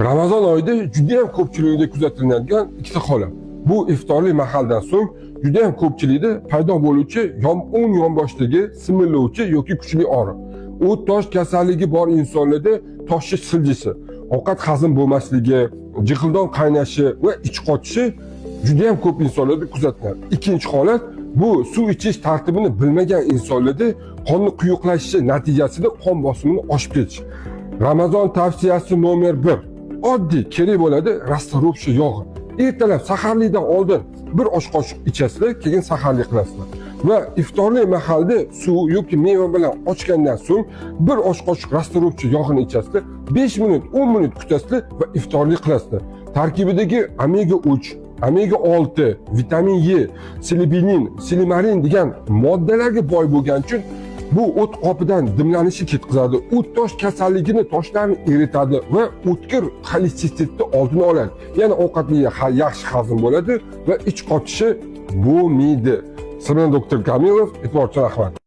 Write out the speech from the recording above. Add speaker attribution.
Speaker 1: Ramazon oyida juda ham ko'pchilikda kuzatiladigan ikkita holat. Bu iftorlik mahaldan so'ng juda ham ko'pchilikda paydo bo'luvchi o'ng yonboshdagi simirlovchi yoki kuchli og'riq. O't tosh kasalligi bor insonlarda toshish siljisi, ovqat hazm bo'lmasligi, jig'ildon qaynashi va ich qotishi juda ham ko'p insonlarda kuzatiladi. Ikkinchi holat bu suv ichish tartibini bilmagan insonlarda qonni quyuqlashishi natijasida qon bosimini oshib ketishi. Ramazon tavsiyasi nomer 1. Oddiy kerak bo'ladi расторопша yog'i. Ertalab saharlikdan oldin bir osh qoshiq ichasizlar, keyin saharlik qilasizlar. Va iftorlik mahalda suv yoki meva bilan ochgandan so'ng bir osh qoshiq расторопша yog'ini ichasizlar, 5 minut, 10 minut kutasizlar va iftorlik qilasizlar. Tarkibidagi omega 3, omega 6, vitamin E, silibinin, silimarin degan moddalarga boy bo'lgani uchun bu o't qopidan dimlanishi ketkazadi, o't tosh kasalligini, toshlarni eritadi va o'tkir xolestitni oldini oladi. Ya'ni ovqatli yaxshi hazm bo'ladi va ich qotishi bo'lmaydi. Sizlar bilan doktor Kamilov, e'tibor uchun rahmat.